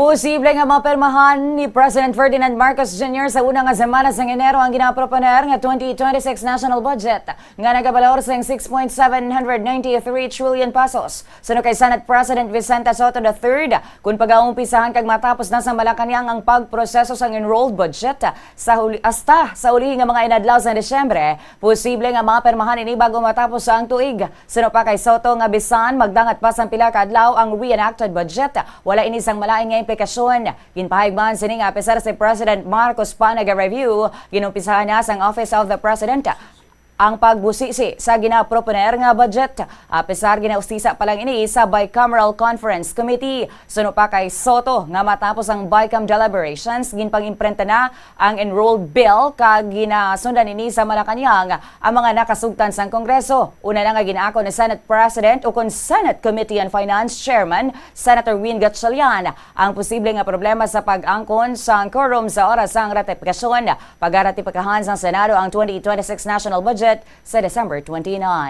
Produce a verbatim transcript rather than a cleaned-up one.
Posible nga mapirmahan ni President Ferdinand Marcos Junior sa una nga semana sang Enero ang ginaproponer nga twenty twenty-six national budget nga nagabalor sang six point seven hundred ninety-three trillion pesos. Suno kay Senate President Vicente Sotto the third, kung pagaumpisahan kag matapos na sa Malacañang ang pagproseso sang enrolled budget sa huli, hasta sa ulihi nga mga inadlaw sa Disyembre, posible nga mapirmahan ini bago matapos ang tuig. Suno pa kay Sotto nga bisan magdangat pa sang pila ka adlaw ang reenacted budget, wala ini sang malain nga implikasyon. Ginpahayag man sini nga apisar si President Marcos pa naga-review, ginumpisahan na sang Office of the President ang pagbusisi sa ginaproponer nga budget. Apisar ginaustisa pa lang ini sa Bicameral Conference Committee. Suno pa kay Sotto nga matapos ang BICAM deliberations, ginpang-imprenta na ang enrolled bill kag ginasundan ini sa Malacañang ang mga nakasugtan sang Kongreso. Una na nga ginaako ni Senate President o kon Senate Committee on Finance Chairman Senator Win Gatchalian ang posible nga problema sa pag-angkon sang quorum sa oras sang ratifikasyon. Pagaratipikahan sang Senado ang twenty twenty-six national budget sa December twenty-nine.